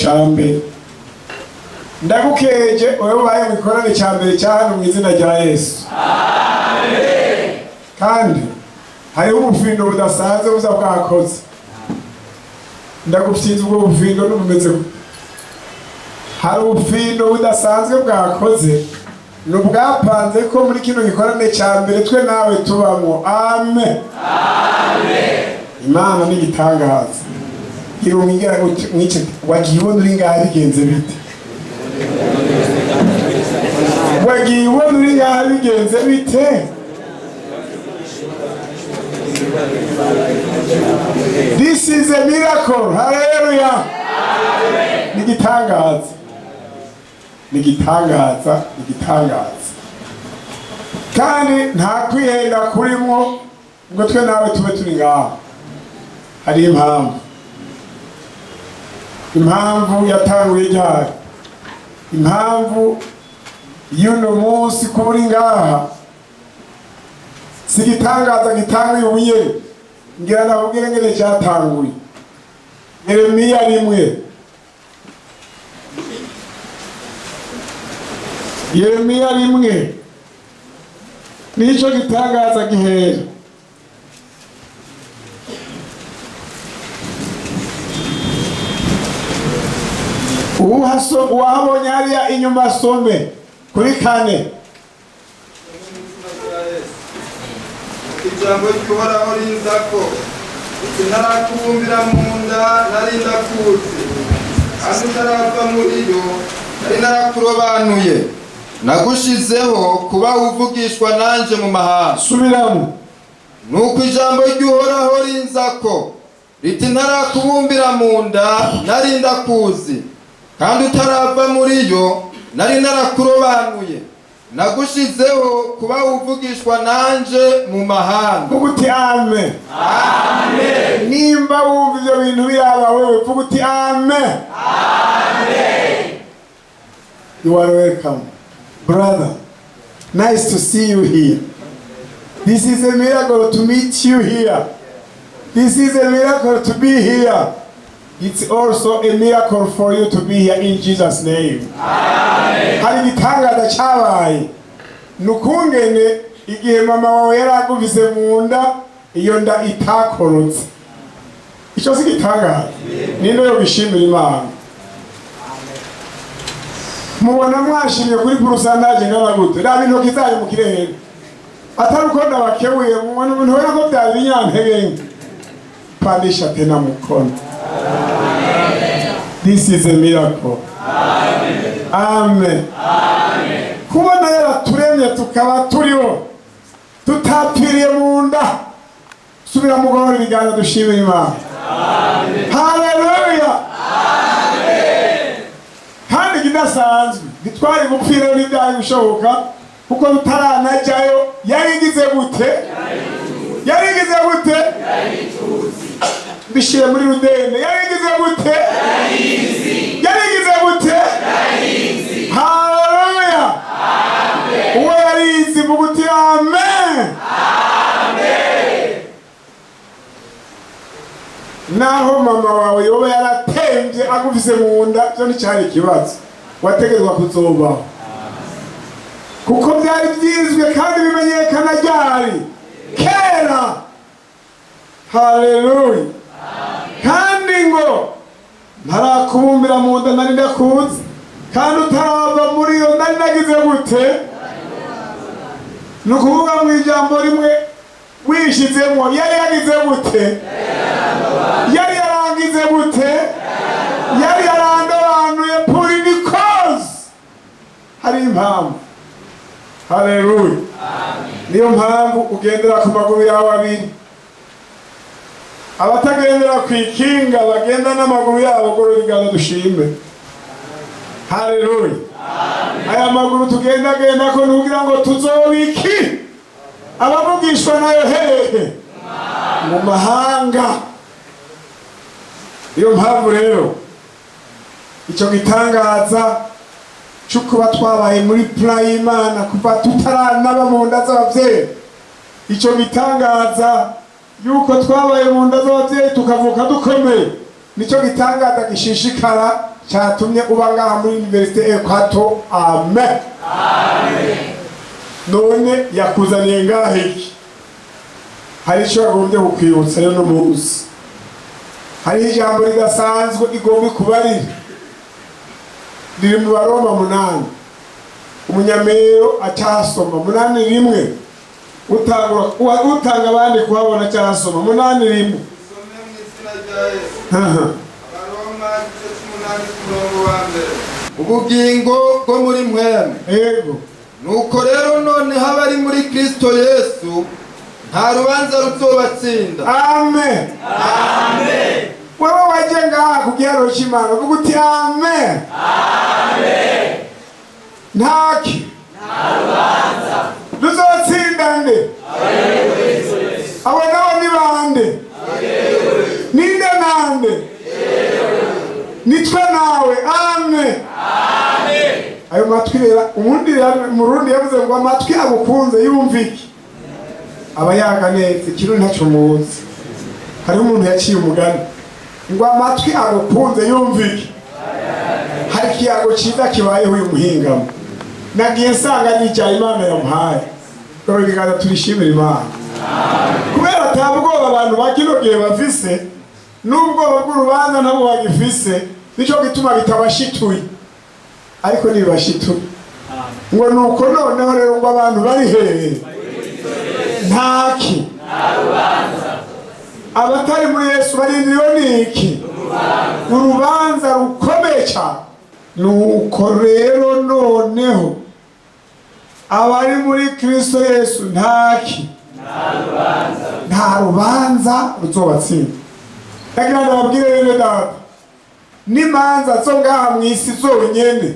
Cya mbere, ndagukeje wowe ubaye mu gikorane cya mbere cya hano mu izina rya Yesu. Kandi hariho ubufindo budasanzwe buza bwakoze. Ndagufyinze ubwo bufindo n'ubumeze gute? Hari ubufindo budasanzwe bwakoze, ni ubwapanze ko muri kino gikorane cya mbere twe nawe tubamwo. Amen. Imana ni igitangaza. Gira umwigera mwice. Wagiye ubona uri ngaha bigenze bite? Wagiye ubona uri ngaha bigenze bite? This is a miracle. Hallelujah. Ni igitangaza, ni igitangaza, ni igitangaza. Kandi nta kwihenda kurimwo ngo twe nawe tube turi ngaho. Hari impamvu. Impamvu yatanguye ryari? Impamvu y'uno munsi kuba uri ngaha si igitangaza gitanguye ubu nyene. Ngira nakubwire ngene cyatanguye. Yeremiya 1, Yeremiya 1, nico gitangaza gihera. Uwahabonye hariya inyuma asome kuri 4. Ijambo ry'Uhoraho rinzako uti: "Ntarakubumbira mu nda nari ndakuzi, kandi utarava muri yo nari narakurobanuye, nagushizeho kuba uvugishwa nanje mu mahanga." Subiramo. Nuko ijambo ry'Uhoraho rinzako riti: "Ntarakubumbira mu nda nari ndakuzi, kandi utarava muri yo nari narakurobanuye, nagushizeho kuba uvugishwa nanje mu mahanga." Vuga uti amen. Nimba wumva ivyo bintu biraba wewe, vuga uti amen. You are welcome, brother. Nice to see you here. This is a miracle to meet you here. This is a miracle to be here. It's also a miracle for you to be here in Jesus' name. Hari igitangaza cyabaye, ni ukungene igihe mama wawe yari agufise mu nda, iyo nda itakorotse. Icyo si igitangaza? Ninde yo bishimira Imana? Mubona mwashimye kuri pourcentage ingana gute? Raba intoki zanyu mu kirere, atari uko ndabakebuye. Mubona ntubona ko byari ibinyantege nke? Pandisha tena mkono. This is a miracle. Amen. Kubona yaraturemye tukaba turiho, tutapfiriye mu nda. Subira mugorora ibiganza, dushimira Imana. Haleluya. Kandi ikidasanzwe, ntitwari gupfira, ntibyari gushoboka, kuko tutaranajyayo yarigize gute? Yarigize gute? Mbishyire muri rudende. Yarigize gute? Yarigize gute? Haleluya. Uwo yarizi, vuga uti amen. Naho mama wawe yoba yaratembye agufise mu nda, byo nticyari ikibazo, wategerezwa kuzobaho, kuko byari byizwe kandi bimenyekana ryari kera. Haleluya. Kandi ngo ntarakubumbira mu nda nari ndakuzi, kandi utarava muri iyo nari nagize gute? Ni ukuvuga mu ijambo rimwe, wishizemo, yari yagize gute? Yari yarangize gute? Yari yarandobanuye pour une cause. Hari impamvu. Haleluya. Niyo mpamvu ugendera ku maguru yawe abiri. Abatagendera ku ikinga bagenda n'amaguru yabo, gorora ibiganza dushime. Haleluya. Aya maguru tugendagenda ko nugira ngo tuzobiki abavugishwa nayo hehe? Mu mahanga. Niyo mpamvu rero icyo gitangaza cyo kuba twabaye muri plan y'Imana kuva tutaranaba mu nda z'ababyeyi, icyo gitangaza yuko twabaye mu nda z'ababyeyi tukavuka dukomeye, nicyo gitangaza gishishikara. Cyatumye uba ngaha muri Université Equato. Amen. None yakuzaniye ngaha iki? Hari icyo yagombye kukwibutsa rero no munsi. Hariho ijambo ridasanzwe igomba kubarira, riri mu Baroma 8. Umunyamero acyasoma 8:1. Utanga abandi kuhabona, cyasoma 8:1. Usome mu izina rya Yesu. Abaroma igice cy'umunani ku murongo wa mbere. Ubugingo bwo muri mwemwe. Yego. Nuko rero noneho abari muri Kristo Yesu nta rubanza ruzobatsinda. Amen. Wewe waje ngaha ku giharo cy'Imana, uvuga uti amen. Ntaki ruzotsinda nde? Abo nabo ni bande? Ninde nande? Nitwe nawe. Amen. Ayo matwi rero, ubundi rero Murundi yavuze ngo amatwi agukunze yumva iki? Aba yaga neza. Ikirundi ntacyo muzi. Hariho umuntu yaciye umugani ngo amatwi agukunze yumva iki? Hari ikiyago cyiza kibayeho uyu muhingamo, nagiye nsanga nicaye Imana yamuhaye. Dore ibiganza, turishimira Imana kubera ata bwoba abantu ba kino gihe bafise, n'ubwoba bw'urubanza nabo bagifise. Nicyo gituma bitabashituye, ariko ntibashituye ngo nuko noneho rero ngo abantu bari hehe? Ntaki? Abatari muri Yesu barindiriwe n'iki? Urubanza rukomeye cyane. Nuko rero noneho abari muri Kristo Yesu ntaki? Nta rubanza ruzobatsinda. Ndagira ngo babwire bene data, n'imanza zo ngaha mu isi zonyene,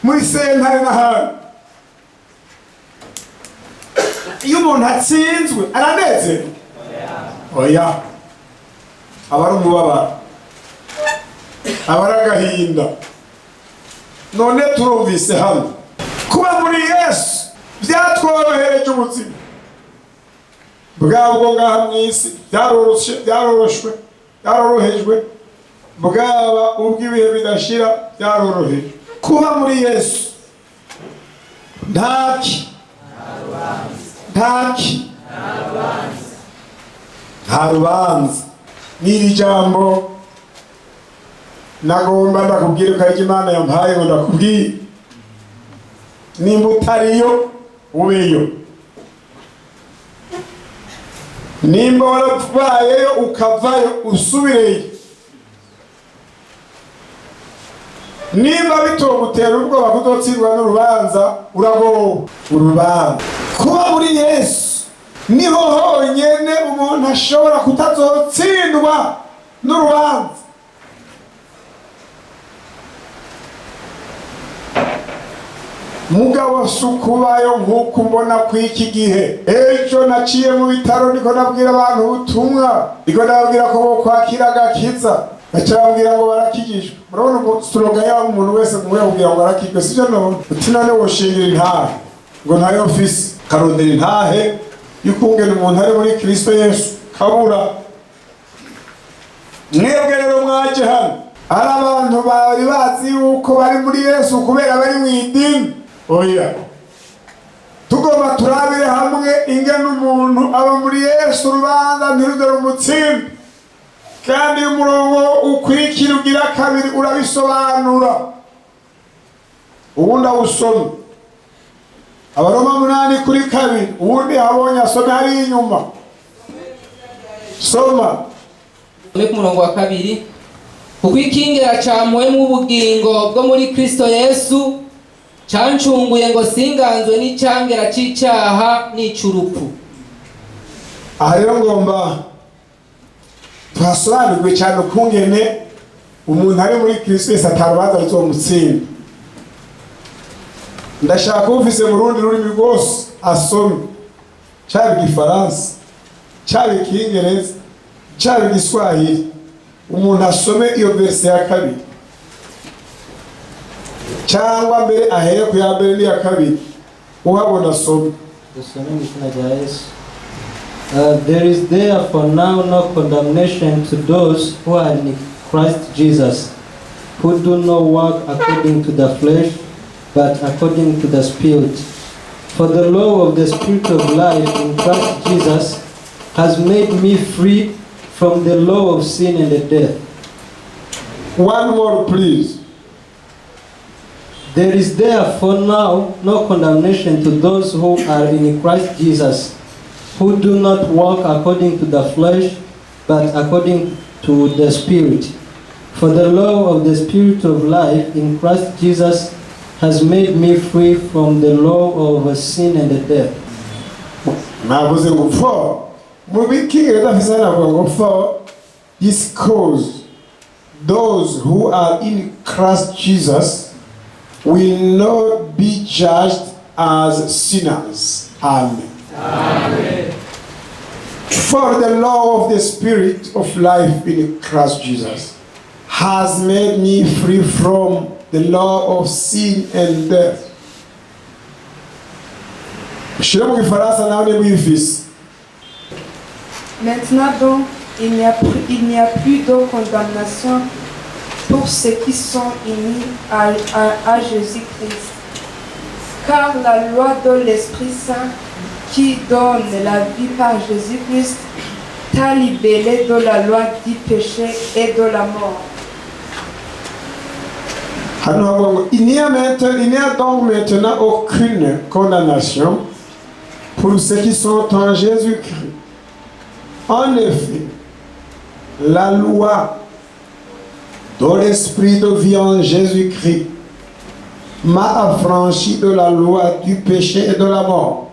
muri sentare n'ahandi, iyo umuntu atsinzwe aranezerwa? Oya, aba ari umubabaro, aba ari agahinda. None turumvise hano kuba muri Yesu byatworohereje ubuzima bwabwo ngaha mu isi, byaroroshe, byaroroshwe, byarorohejwe, bwaba ubw'ibihe bidashira, byarorohejwe. Kuba muri Yesu ntaki? Ntaki? Nta rubanza. N'iri jambo nagomba ndakubwire ko ariko Imana yampaye ngo ndakubwire: nimba utariyo, ubeyo; nimba warabayeyo ukavayo, usubireyo; nimba bitogutera ubwoba kuzotsindwa n'urubanza, uragowe. Urubanza, kuba muri Yesu niho honyene umuntu ashobora kutazotsindwa n'urubanza. Mugabo si ukubayo nk'uko mbona ku iki gihe. Ejo naciye mu bitaro, niko nabwira abantu ubutumwa, niko nababwira ko bo kwakira agakiza, baca babwira ngo barakijijwe. Murabona ubu slogan yabo, umuntu wese muwe kubwira ngo arakijwe, sibyo? None uti none woshingira intahe ngo ntayo mfise, karondera intahe y'ukungene umuntu ari muri Kristo Yesu kabura. Mwebwe rero mwaje hano, hari abantu bari bazi yuko bari muri Yesu kubera bari mu idini. Oya, tugomba turabire hamwe ingene umuntu aba muri Yesu urubanza ntiruze rumutsinda. Kandi uyu murongo ukurikira ugira kabiri urabisobanura. Uwundi awusome, Abaroma 8:2. Uwundi habonye asome hariya inyuma, soma. Muri ku murongo wa kabiri: kuko ikingira camuwemwo ubugingo bwo muri Kristo Yesu cancunguye ngo singanzwe n'icangera c'icaha n'ic'urupfu. Aha rero ngomba tuhasobanurwe cyane ukungene umuntu ari muri Kristo Yesu atarubanza ruzomutsinda. Ndashaka ufise mu rundi rurimi rwose asome, cyaba Igifaransa, cyaba Ikingereza, cyaba Igiswahili, umuntu asome iyo verset ya kabiri, cyangwa mbere ahere ku ya mbere n'iya kabiri. Uhabona asome. Dusome mu izina rya Yesu. There is therefore now no condemnation to those who are in Christ Jesus. who do not walk according to the flesh, but according to the Spirit. For the law of the Spirit of life in Christ Jesus has made me free from the law of sin and the death. One more, please. There is therefore now no condemnation to those who are in Christ Jesus, who do not walk according to the flesh, but according to the Spirit. For the law of the Spirit of life in Christ Jesus has made me free from the law of sin and death. Navuze ngo "for", mu Bikingereza afise navuga ngo "For this cause those who are in Christ Jesus will not be judged as sinners." Amen. For the law of the Spirit of life in Christ Jesus has made me free from the law of sin and death. Shira mu Gifaransa nawe niba uyifise. Maintenant donc, il n'y a plus de condamnation pour ceux qui sont unis à Jésus-Christ. Car la loi de l'Esprit Saint qui donne la vie par Jésus-Christ t'a libéré de la loi du péché et de la mort. Hano havuga ngo il n'y a donc maintenant aucune condamnation pour ceux qui sont en Jésus-Christ. En effet, la loi de l'Esprit de vie en Jésus-Christ m'a affranchi de la loi du péché et de la mort.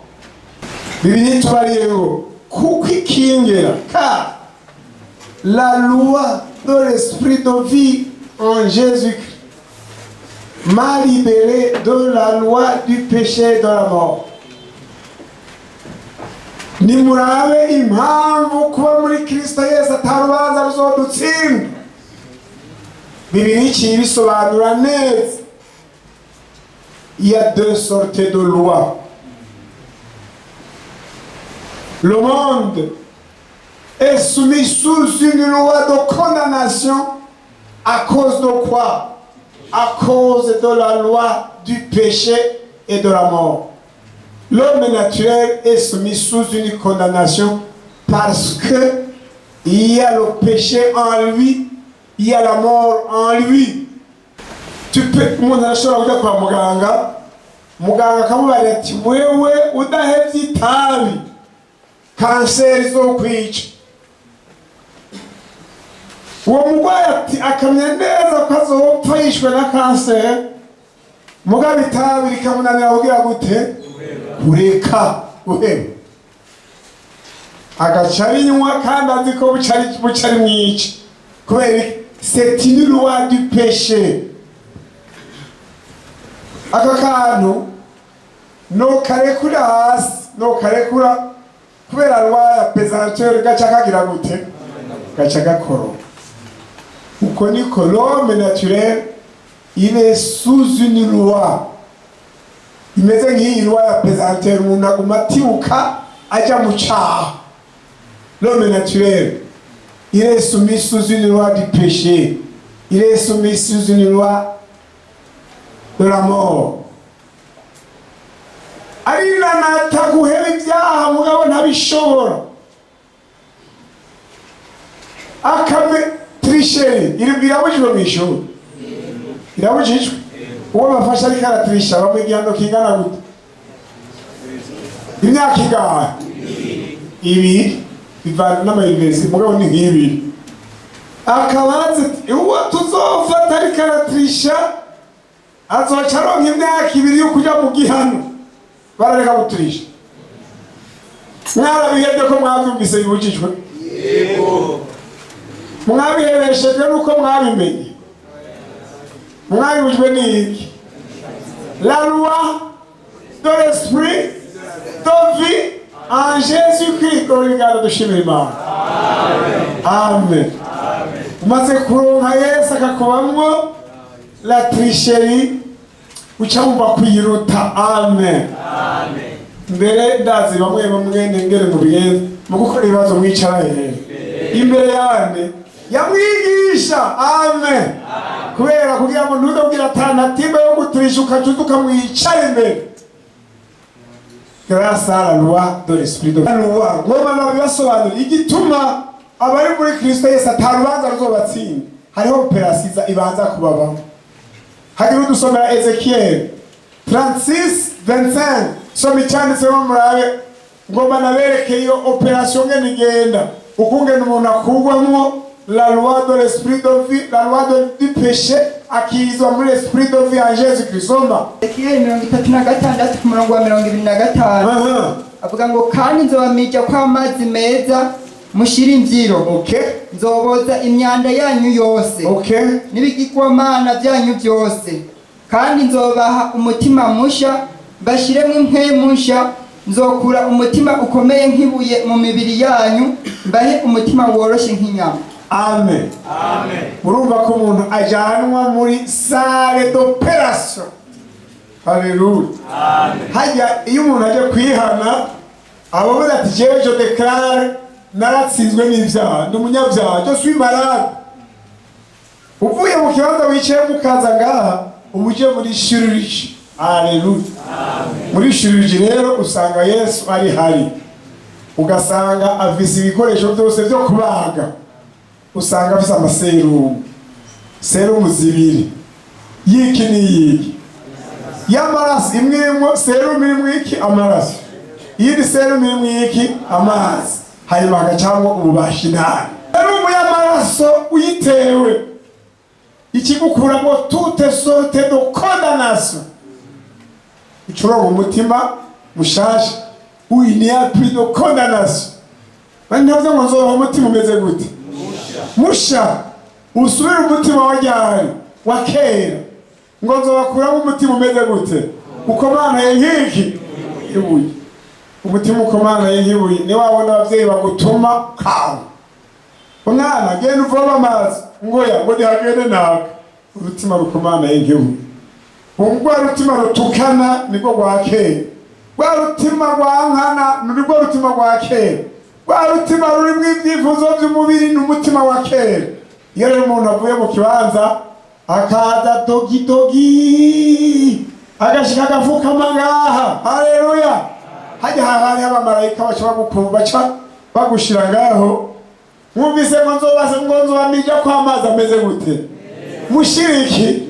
Bibiliya itubariye ngo kuko ikingera, car la loi de l'Esprit de vie en Jésus-Christ m'a libéré de la loi du péché et de la mort. Nimurabe impamvu kuba muri Kristo Yesu atarubanza ruzodutsinda. Bibiliya iciye ibisobanura neza. Il y a deux sortes de lois. Le monde est soumis sous une loi de condamnation. À cause de quoi? À cause de la loi du péché et de la mort. L'homme naturel est soumis sous une condamnation parce que il y a le péché en lui, il y a la mort en lui. Tu peux, umuntu arashobora kujya kwa muganga, muganga akamubwira ati: "Wewe udahevye itabi, kanseri izokwica." Uwo murwayi ati akamenya neza ko azopfa yishwe na kanseri, mugabo itabi rikamunanira kugira gute? Kureka, guheba, agaca arinywa kandi azi ko buca ari mwica. Kubera iki? C'est une loi du péché. Aka kantu nokarekura hasi, nokarekura kubera loi ya pesanteur, gaca kagira gute? Gaca gakoroka. Uko niko l'homme naturel, il est sous une loi imeze nk'iyi loi ya pesanteur. Umuntu aguma atibuka ajya mu caha. L'homme naturel, il est soumis sous une loi du péché, il est soumis sous une loi de la mort. Arinanata guheba ibyaha, mugabo ntabishobora. Akame tricherie irabujijwe mu ishuri, irabujijwe. Uwo bafashe ariko aratirisha bamuha igihano kingana gute? Imyaka ingahe? 2, bivana n'amayuniversite, mugabo ni nk'ibiri. Akaba azi ati uwo tuzofata ariko aratirisha azoca aronka imyaka 2 yo kuja mu gihano. Barareka gutirisha. Mwarabihebye ko mwabyumvise bibujijwe? Mwabihebeshejwe nuko mwabimenye? Mwabibujwe n'iki? La loi de l'Esprit de vie en Jésus-Christ. Ibiganza dushimira Imana. Amen. Umaze kuronka Yesu akakubamwo, la tricherie uca wumva kuyiruta. Amen. Mbere ndazi bamwe bamwe nengere mu bigenza mu gukora ibibazo, mwicara hehe? Imbere yande? Yamwigisha. Amen. Kubera kugira ngo ntuzobwire tentative yo guturisha, ukaca uza ukamwicara imbere. Grâce à la loi de l'esprit de la loi, ngoma nabibasobanurira igituma abari muri Kristo Yesu atarubanza ruzobatsinda. Hariho opération ibanza kubabamo. Hagira udusomera Ezekiel 36 25. Soma icyanditsemo murabe. Ngomba nabereke iyo opération ngene igenda, ukungene umuntu akugwamwo la loi de l'esprit de vie, la loi du péché, akizwa muri l'esprit de vie en Jésus Christ. Soma. Ezekiyeli 36 ku murongo wa 25. Avuga ngo: "Kandi nzobamija kw'amazi meza mushire imvyiro, nzoboza imyanda yanyu yose n'ibigirwamana byanyu byose. Kandi nzobaha umutima musha, mbashiremo impwemu nsha. Nzokura umutima ukomeye nk'ibuye mu mibiri yanyu, mbahe umutima woroshe nk'inyama." Amen. Murumva ko umuntu ajanwa muri salle d'opération. Haleluya! Hajya iyo umuntu aje kwihana, abavuga ati: "Jewe je déclare, naratsinzwe n'ibyaha, ndi umunyabyaha, je suis malade." Uvuye mu kibanza wicayemo ukaza ngaha, uba uje muri chirurgie. Haleluya! Muri chirurgie rero usanga Yesu ari hari, ugasanga afise ibikoresho byose byo kubaga, usanga afise amaserumu, serumu zibiri, yiki n'iyiki y'amaraso. Imwe irimo, serumu irimo iki? Amaraso. Iyindi serumu irimo iki? Amazi. Hanyuma hagacamwo ububashi indani. Serumu y'amaraso uyitewe, ikigukuramo toute sorte de condamnation, ucuronga umutima mushasha où il n'y a plus de condamnation. Bari ntibavuze ngo nzobaha umutima umeze gute? Musha. Usubire umutima wa ryari? Wa kera. Ngo nzobakuramo umutima umeze gute? Ukomanaye nk'iki? Ibuye. Umutima ukomanaye nk'ibuye ni wabona ababyeyi bagutuma kawe: "Umwana, genda uvome amazi." Ngoya, ngo ntihagende naka. Urutima rukomanaye nk'ibuye, rwa rutima rutukana nirwo rwa kera, rwa rutima rwankana nirwo rutima rwa kera, rwa rutima rurimo ibyifuzo by'umubiri ni umutima wa kera. Iyo rero umuntu avuye mu kibanza akaza dogidogi, agashika agafukama ngaha, haleluya, hajya hahari abamarayika baca bagukumva, baca bagushira ngaho. Mwumvise ngo nzobase, ngo nzobamija ko amazi ameze gute? Mushiriki.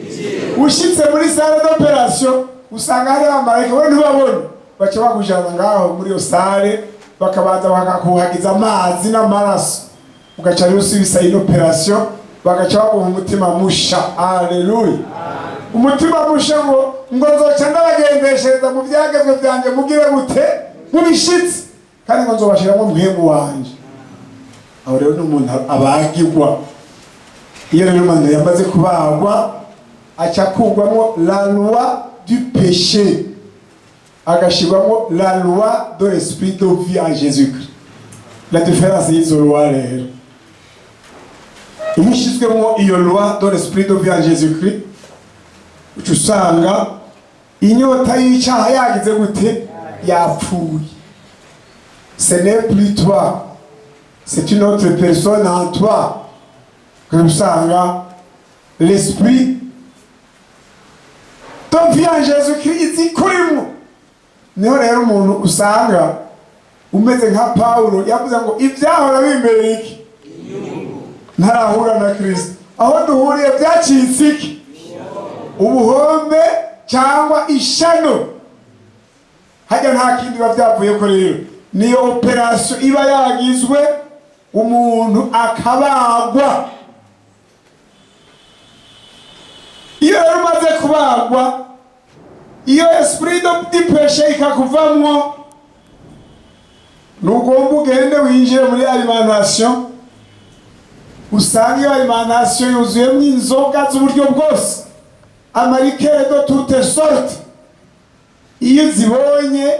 Ushitse muri salle d'opération usanga hari abamarayika, we ntubabona, baca bakujana ngaho muri iyo salle, bakabanza bakakuhagiza amazi n'amaraso, ugaca rero usubisa ino opération, bagaca baguha umutima musha. Haleluya! Umutima musha. Ngo nzoca ndabagendeshereza mu byagezwe byanjye, mugire gute? Mubishitse. Kandi ngo nzobashiramo mpwemu wanje. Aho rero ni umuntu abagirwa. Iyo rero umuntu yamaze kubagwa, aca akurwamo la loi du péché, agashirwamo la loi de l'esprit de vie en Jésus Christ. La différence y'izo loi rero, iyo ushyizwemo iyo loi de l'esprit de vie en Jésus Christ, uca usanga inyota y'icyaha yagize gute? Yapfuye. Ce n'est plus toi, c'est une autre personne en toi. Que usanga l'esprit de vie en Jésus Christ izi kurimo. Niho rero umuntu usanga umeze nka Pawulo yavuze ngo: "Ibyahora bimbere iki ntarahura na Kirisito, aho duhuriye byacitse iki? Ubuhombe cyangwa ishano." Hajya nta kindi biba byavuye ko rero, niyo opération iba yagizwe, umuntu akabagwa. Iyo rero umaze kubagwa, iyo esprit du péché ikakuvamwo, nugomba ugende winjire muri alimentation, usanga iyo alimentation yuzuyemo inzoga z'uburyo bwose, ama liqueurs de toutes sortes. Iyo zibonye,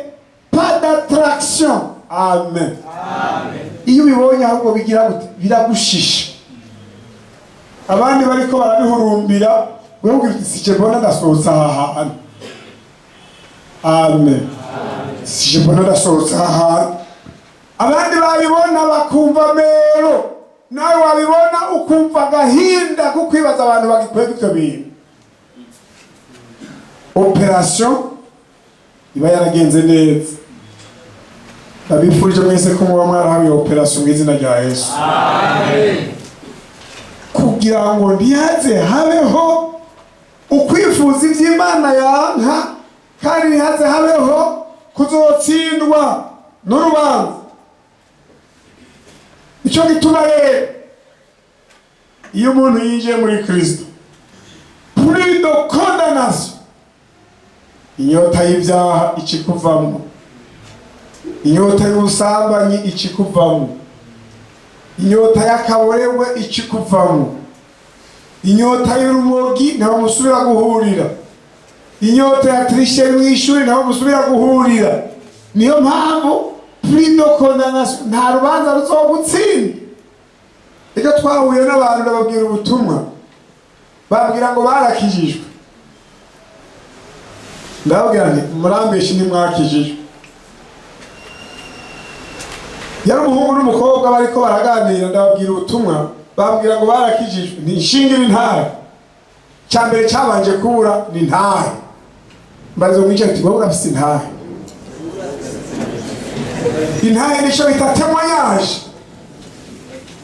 pas d'attraction. Amen. Iyo ubibonye ahubwo bigira gute? Biragushisha. Abandi bariko barabihurumbira, wewe ugira uti: "Sije mbona ndasohotse aha hantu." Amen. "Sije mbona ndasohotse aha hantu." Abandi babibona bakumva mero. Nawe wabibona ukumva agahinda ko kwibaza abantu bagikwega ivyo bintu. Opération iba yaragenze neza. Ndabifurije mwese ko muba mwarahawe iyo opération mu izina rya Yesu, kugira ngo ntihaze habeho ukwifuza iby'Imana yanka, kandi ntihaze habeho kuzotsindwa n'urubanza. Icyo gituma rero iyo umuntu yinjiye muri Kristo, plus de condamnation. Inyota y'ibyaha ikikuvamo, inyota y'ubusambanyi ikikuvamo, inyota y'akaborerwe ikikuvamo, inyota y'urumogi ntaho musubira guhurira, inyota ya triche mu ishuri ntaho musubira guhurira. Niyo mpamvu plus de condamnation, nta rubanza ruzogutsinda. Reka, twahuye n'abantu, ndababwira ubutumwa, babwira ngo barakijijwe. Ndababwira nti: "Murambeshe, ntimwakijijwe." Yari umuhungu n'umukobwa bariko baraganira, ndababwira ubutumwa, bambwira ngo barakijijwe. Nti: "Nshingira intahe." Cya mbere cyabanje kubura ni intahe. Mbarizo mwicaye ati: "Wowe urafise intahe?" Intahe nico bita témoignage.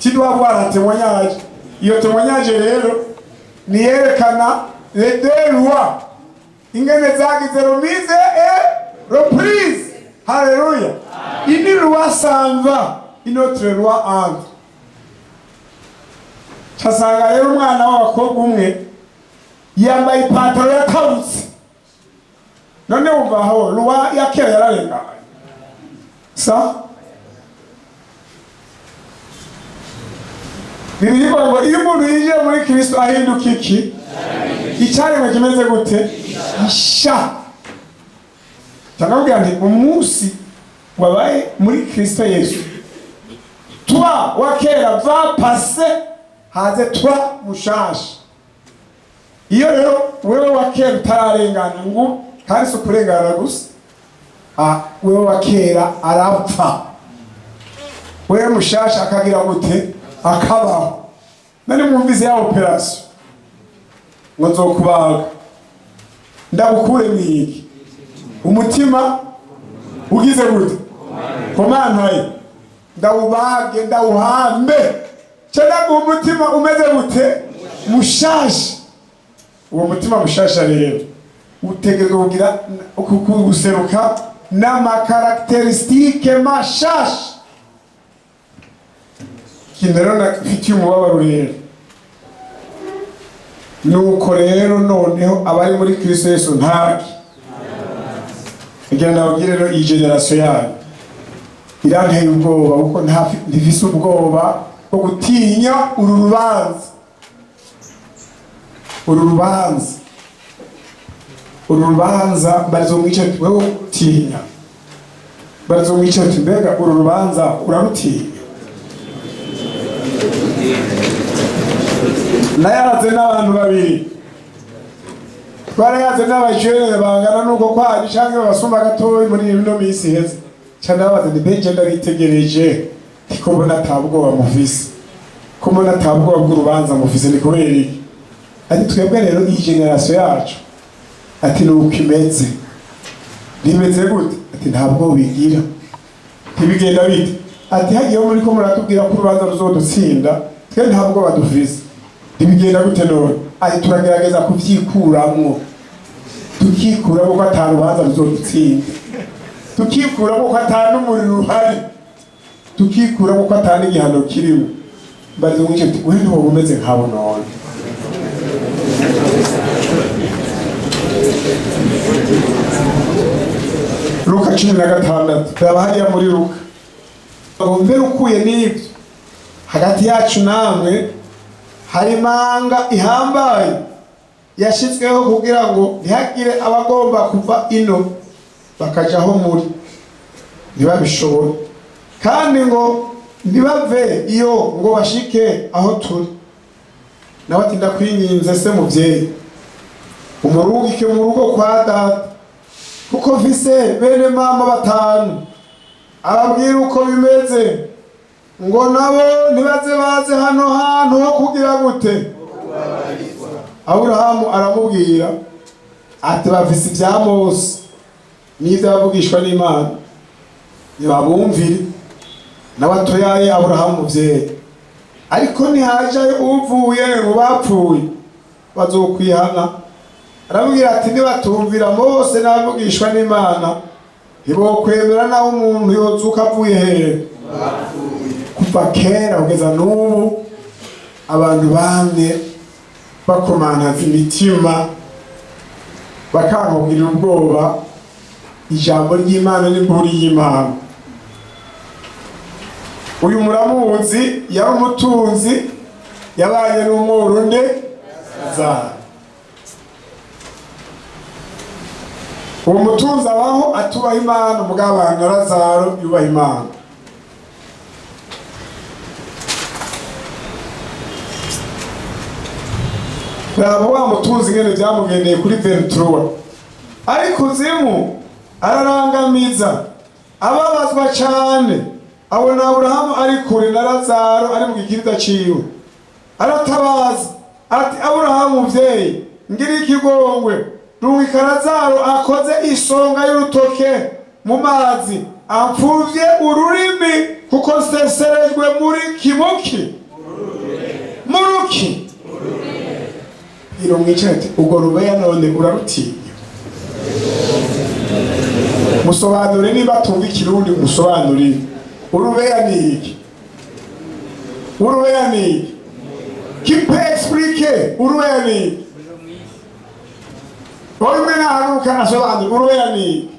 Tu dois avoir un témoignage. Iyo témoignage rero niyerekana les deux lois ingene zagize remise et reprise. Haleluya! Une loi s'en va, une autre loi entre. Casanga rero umwana w'abakobwa umwe yambaye ipantaro yatabutse. None wumva aho loi ya kera yararenganye sa? Bibiliya ivuga ngo iyo umuntu yinjiye muri Kristo ahinduka iki? Icyaremwe kimeze gute? Gisha. Cyangwa nti umunsi wabaye muri Kristo Yesu, toi wa kera va passer, haze toi mushasha. Iyo rero wewe wa kera utararengana, ngo kandi si ukurengana gusa, wewe wa kera arapfa, wewe mushasha akagira gute? Akabaho. Nari mwumvise ya opération ngo nzokubaga ndagukure mwiki umutima ugize gute? Komantaye, ndawubage, ndawuhambe, ca ndaguha umutima umeze gute? Mushasha. Uwo mutima mushasha rero utegerezwa kugira guseruka n'ama caractéristiques mashasha. Ikintu rero mfitiye umubabaro rero, nuko rero noneho abari muri Kristo Yesu ntaki kugira ndababwire rero, iyi génération yayo iranteye ubwoba, kuko ntifise ubwoba bwo gutinya uru rubanza. Uru rubanza, uru rubanza, mbarizo mwicaye ati: "Wewe utinya?" Mbarizo mwicaye ati: "Mbega uru rubanza urarutinya?" Nayaze n'abantu babiri, twarayaze n'abajene bangana nuko kwaje canke babasumba gatoyi muri ino minsi iheze. Ca ndababaza nti: "Mbe je ndabitegereje, ndiko mbona ata bwoba mufise, ko mbona ata bwoba bw'urubanza mufise, ni kubera iki?" Ati: "Twebwe rero iyi génération yacu," ati, "nuko imeze." "Rimeze gute?" Ati: "Nta bwoba igira." "Ntibigenda bite?" Ati: "Hagiyeho muri ko muratubwira ko urubanza ruzodutsinda, twe nta bwoba dufise." "Ntibigenda gute none?" Ati: "Turagerageza kuvyikuramwo, tukikuramo ko ata rubanza ruzodutsinda, tukikuramo ko ata n'umuriro uhari, tukikuramo ko ata n'igihano kirimo." Mbariza umwice ati: "We ntiwoba umeze nkabo none?" Luka 16, raba hariya muri Luka ngo: "Mbere ukuye n'ibyo, hagati yacu namwe hari imanga ihambaye yashyizweho kugira ngo ntihagire abagomba kuva ino bakaja aho muri ntibabishobore, kandi ngo ntibave iyo ngo bashike aho turi." Nawe ati: "Ndakwinginze se muvyeyi, umurungike mu rugo kwa data, kuko mfise bene mama batanu, ababwira uko bimeze." Ngo nabo ntibaze baze hano hantu ho kugira gute? Aburahamu aramubwira ati: "Bafise ibya Mose n'ibyavugishwa n'Imana, ntibabumvire." Nawe ati: "Oyaye, Aburahamu muvyeyi, ariko ntihajayo uvuye mu bapfuye, bazokwihana." Aramubwira ati: "Nibatumvira Mose n'abavugishwa n'Imana, ntibokwemera naho umuntu yozuka avuye hehe?" Kuva kera kugeza n'ubu, abantu bamwe bakomantaza imitima, bakangukira ubwoba ijambo ry'Imana n'imburi y'Imana. Uyu muramuzi, yari umutunzi, yabanye n'umworo nde? Lazaro. Uwo mutunzi abaho atubaha Imana, umugabo na Lazaro yubaha Imana. Raba wa mutunzi ingene byamugendeye kuri 23: "Ariko kuzimu ararangamiza, ababazwa cane, abona Aburahamu ari kure na Lazaro ari mu gikiriza ciwe. Aratabaza ati: 'Aburahamu muvyeyi, ngira ikigongwe, rungika Lazaro akoze isonga y'urutoke mu mazi, amfuvye ururimi, kuko nseserejwe muri kimuki muruki.'" Iro mwicaye ati: "Ubwo rubeya none urarutinya?" Musobanure niba tumva Ikirundi, musobanurire. Urubeya ni iki? Urubeya ni iki? Qui peut expliquer urubeya ni iki? Wowe umwe nahaguruka asobanura urubeya ni iki.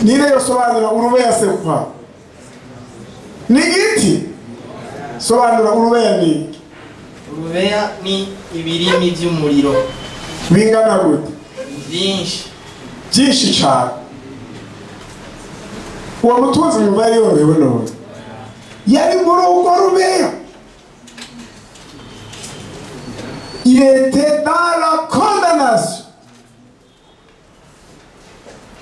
Nire yosobanura urubeya sekwa ni igiti? Sobanura, urubeya ni iki? Urubeya ni ibirimi by'umuriro. Bingana gute? Byinshi. Byinshi cyane. Uwo mutunzi yumva yari yorohewe none? Yari muri urwo rubeya. Il était dans la condamnation.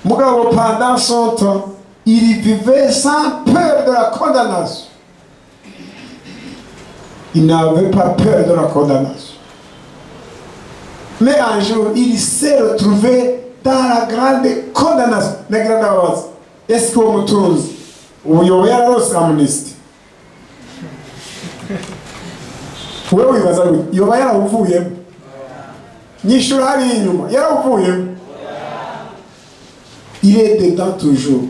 Mugabo pendant son temps, il vivait sans peur de la condamnation. Il n'avait pas peur de la condamnation, mais un jour il s'est retrouvé dans la grande condamnation. Nagira ndababaza: est-ce que uwo mutunzi ubu yoba yararose amnistie? Wowe wibaza gute? Yoba yarawuvuyemo? Nyishura hariya inyuma, yarawuvuyemo? Il est dedans toujours.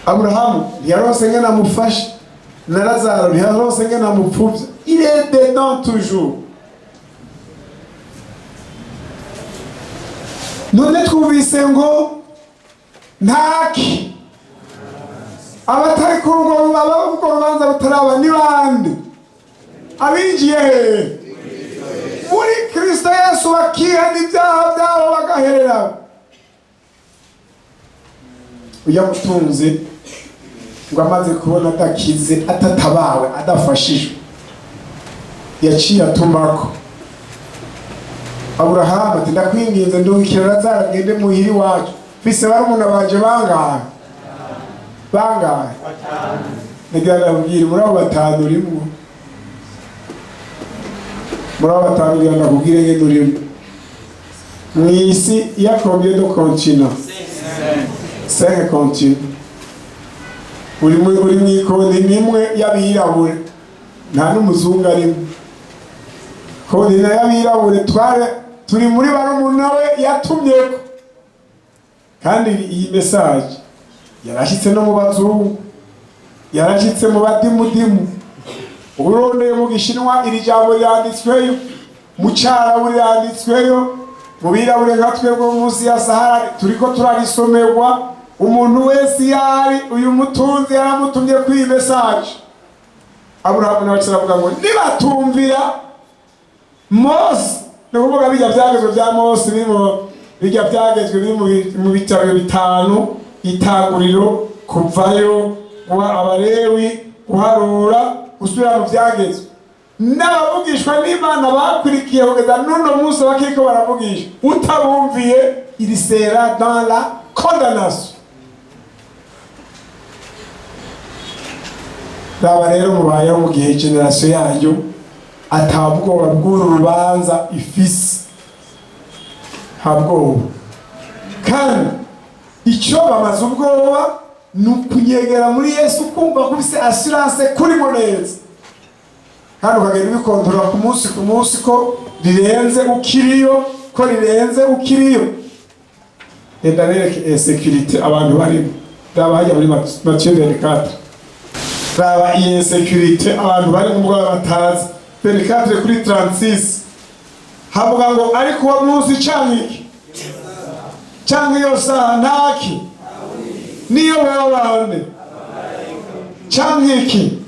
Aburahamu ntiyarose ngene amufashe, na Lazaro ntiyarose ngene amupfuvye. Il est dedans toujours. None twumvise ngo ntaki abatari kuri urwo rubanza rutaraba ni bande? Abinjiye hehe? Muri Kristo Yesu, bakihana ibyaha byabo, bagaherera. Ujya mutunzi ngo amaze kubona adakize, atatabawe, adafashijwe, yaciye atumako Aburahamu ati: "Ndakwinginze, ndungikira Lazaro agende muhira iwacu. Mfise barumuna banje bangahe? Bangahe?" Nagira ndakubwira, muri abo batanu urimwo. Muri abo batanu, ngira ndakubwire ngene urimo. Mw'isi ya combien de continents? Cinq continents. Uri mw'ikoni nimwe y'abirabure, nta n'umuzungu arimo. Continent y'abirabure, tware turi muri barumuna we yatumyeko. Kandi iyi message yarashyitse no mu bazungu, yarashyitse mu badimudimu. Urondeye mu Gishinwa, iri jambo ryanditsweyo, mu Cyarabu ryanditsweyo, mu birabure nka twebwe munsi ya Sahara turiko turarisomerwa. Umuntu wese iyo ari, uyu mutunzi yaramutumye kuri iyi message. Aburahamu nawe aravuga ngo nibatumvira Mose, ni ukuvuga bijya byagezwe bya Mose biri mu bijya byagezwe biri mu bitabo bitanu: Itanguriro, Kuvayo, guha Abalewi, Guharura, gusubira mu Byagezwe, n'abavugishwa n'Imana bakurikiye kugeza n'uno munsi bakiriko baravugisha. Utabumviye, il sera dans la condamnation. Condamnation. Raba rero mubayeho mu gihe génération yanyu atabwoba bw'uru rubanza ifise, nta bwoba. Kandi icyo bamaze ubwoba ni ukunyegera muri Yesu, kumva ko ufise assurance kurimo neza, kandi ukagenda ubikontorora ku munsi ku munsi, ko rirenze ukiriyo, ko rirenze ukiriyo. Renda bereke insécurité abantu barimo. Raba hajya muri Matthieu 24, raba iyi insécurité abantu barimo ubwo batazi. 24 kuri 36 havuga ngo: "Ariko uwo munsi canke iki canke iyo saha, ntaki, niyo baba bande canke iki,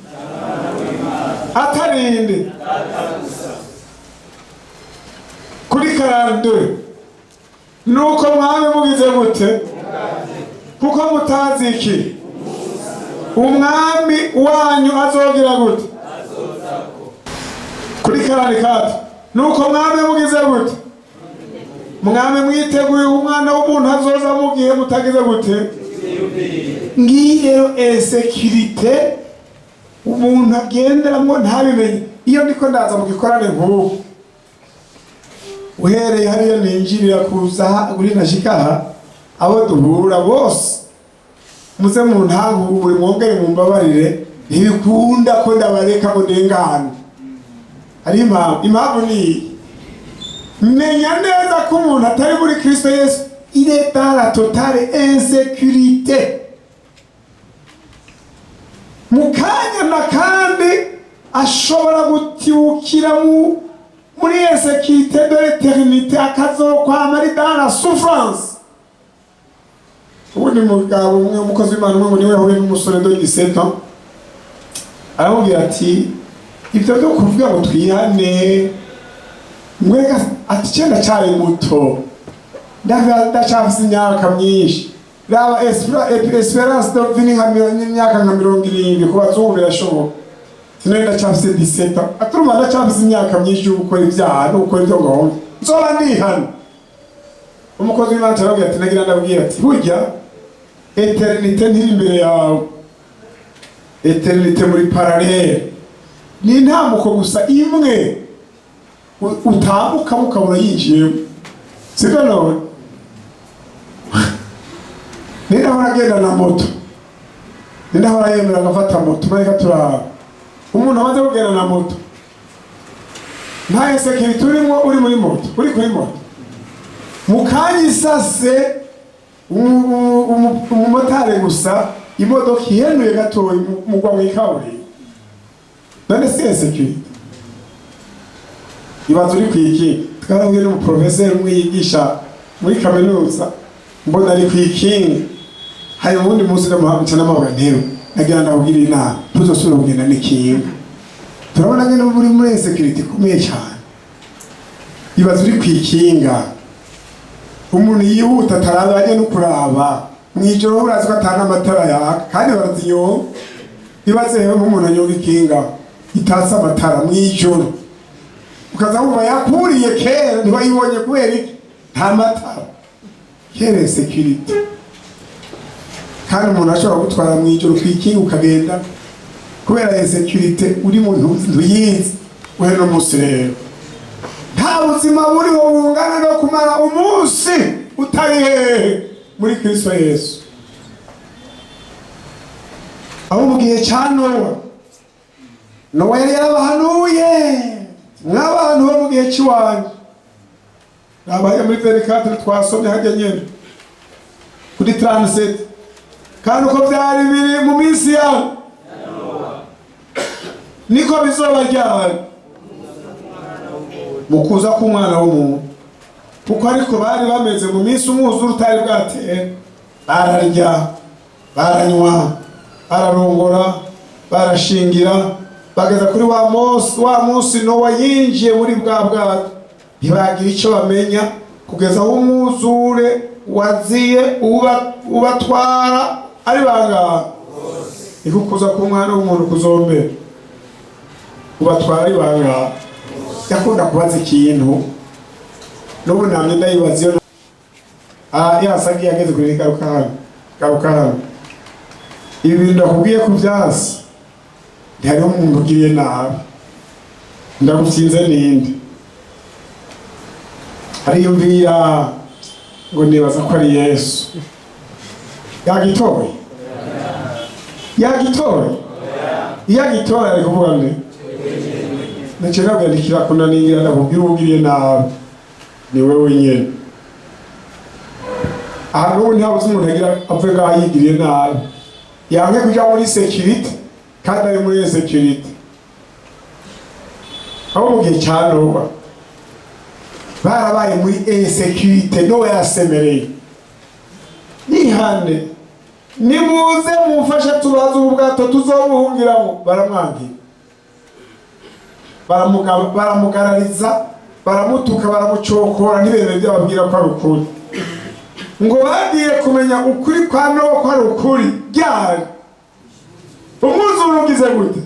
atarinde." Kuri 42: "Nuko mwami mugize gute? Kuko mutazi iki? Umwami wanyu azogira gute?" Kuri 44: "Nuko mwami mugize gute? Mwami mwiteguye, umwana w'umuntu azoza mu gihe mutagize gute?" Ngiyi rero insécurité umuntu agenderamwo ntabimenye. Iyo ndiko ndaza mu gikorane nk'ubu, uhereye hariya ninjirira kuza kuri nashika aha, abo duhura bose, muze mu ntangure, mwongere mumbabarire, ntibikunda ko ndabareka ngo ndengane. Hari impamvu. Impamvu ni iyi: menya neza ko umuntu atari muri Kristo Yesu, il est dans la totale insécurité. Mu kanya na kandi ashobora gutibukira muri insécurité de l'éternité, akazokwama ari dans la souffrance. Ubundi mugabo umwe, umukozi w'Imana umwe, ngo niwe yahuye n'umusore de 17 ans, aramubwira ati: "Ibyo byo kuvuga ngo twihane mwega," ati, "cyenda cyari muto, ndacyafise imyaka myinshi. Raba espérance de vie ni nka imyaka nka 70 ku bazungu, birashoboka. Sinari ndacyafise 17 ans." Aturuma: "Ndacyafise imyaka myinshi yo gukora ibyaha no gukora ibyo ngomba, nzoba ndihana." Umukozi w'Imana arabwira ati: "Nagira ndabwira ati burya éternité ntiri imbere yawe, éternité muri parallèle ni intambuko gusa imwe utambuka ukabura yinjiyemo, sibyo? None ninde ahora agenda na moto? Ninde ahora yemera agafata moto? Mareka turaba umuntu amaze kugenda na moto, nta insécurité urimo. Uri muri moto, uri kuri moto, mu kanya isase umumotari gusa, imodoka ihenuye gatoya, mugwa mu ikaburimbo. None si insécurité? Ibaza uri kwiki. Twarahuye n'umuprofeseri umwe yigisha muri kaminuza, mbona ari kwikinga. Hari uwundi munsi ndamuha n'amabuga ntewe: "Nagira ndakubwira inama, ntuzosubire kugenda n'ikinga. Turabona ngene uri muri insécurité ikomeye cyane." Ibaza uri kwikinga, umuntu yihuta ataraba, ajya no kuraba mw'ijoro, urazi ko atana amatara yaka kandi barazinyonga. Ibaze rero nk'umuntu anyonga ikinga itatse amatara mw'ijoro, ukaza wumva yakuriye kera, ntiwayibonye. Kubera iki? Nta matara. Kera insécurité. Kandi umuntu ashobora gutwara mw'ijoro kw'ikinga ukagenda kubera insécurité uri mu ntuyizi. Uhere no munsi rero, nta buzima buriho bungana no kumara umunsi utari hehe? Muri Kristo Yesu. Aho mu gihe cya Nowa, Nowa yari yarabahanuye: "Mw'abantu bo mu gihe cy'iwanyu." Nabaye muri 24 twasomye hajya nyene kuri 37: "Kandi uko byari biri mu minsi yawe, niko bizoba ryari mu kuza k'Umwana w'umuntu. Kuko ariko bari bameze mu minsi umwuzure utari bwatere, bararya, baranywa, bararongora, barashingira, bageza kuri wa munsi Nowa yinjiye muri bwa bwato, ntibagira icyo bamenya kugeza aho umwuzure waziye ubatwara ari bangahe. Niko kuza k'Umwana w'umuntu kuzombera, ubatwara ari bangahe." Yakunda kubaza ikintu, n'ubu namye ndayibaza iyo. Ah, yasagiye ageze kuri garuka hano, garuka hano. Ibi bintu ndakubwiye ku vyasi, ntihariho umuntu ugiriye nabi, ndagutsinze ninde? Ariyumvira ngo nibaza ko ari Yesu. Yagitoye, yagitoye. Iyo agitoye ari kuvuga nde? Naciye nabwira nti kirakunanira, ndakubwira uwugiriye nabi ni wewe nyene. Aha n'ubu ntihabuze umuntu agira ave ngaho yigiriye nabi, yanke kuja muri sécurité kandi ari muri insécurité. Aho mu gihe ca Nowa barabaye muri insécurité, Nowa yasemereye: "Nihane, nimuze mumfashe tubaze ubu bwato tuzobuhungiramo." Baramwangira, baramugarariza, baramutuka, baramucokora, ntibemere ibyo babwira ko ari ukuri. Ngo bagiye kumenya ukuri kwa Nowa ko ari ukuri ryari? Umwuzure ugize gute?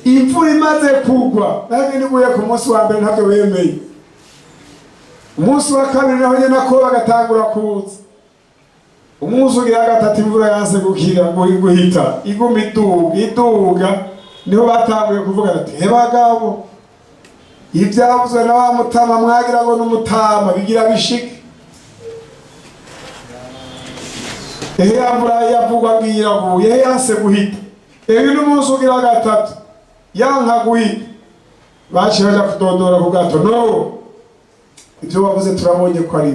Imvura imaze kugwa. Nange niguye ku munsi wa mbere ntabyo bemeye. Umunsi wa kabiri naho nyene ko bagatangura kuza. Umunsi ugira gatatu imvura yanse gukira guhita, iguma iduga iduga, niho batanguye kuvuga ati: "Hebagabo, ibyavuzwe na wa mutama mwagira ngo n'umutama bigira bishike." Ehe, ya mvura yavugwa ngo iraguye, ehe yanse guhita, ehe n'umunsi ugira gatatu yanka guhita. Baciye baja kudodora ku bwato: "No ibyo wavuze turabonye ko ari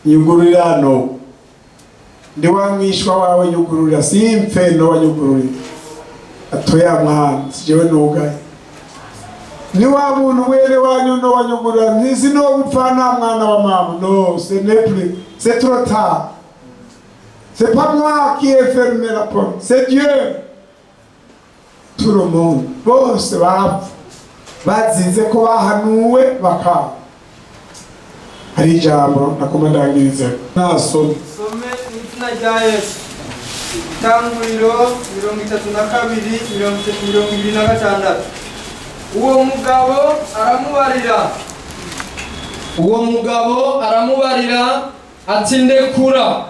nyugururira, no ndi wa mwishwa wawe, nyugururira simpfe, no wanyugururira." Atoya mwana, si jewe nugaye, ni wa muntu wene wanyu, no wanyugururira, ntizi no gupfa nta mwana wa mama. No, ce n'est plus, c'est trop tard, c'est pas moi qui ai fermé la porte, c'est Dieu. Tout le monde, bose barapfa bazize ko bahanuwe bakaba. Hari ijambo nakoma ndangirize, nasome. Some mu izina rya Yesu. Itanguriro 32, 30, 26. Uwo mugabo aramubarira, uwo mugabo aramubarira ati: "Ndekura,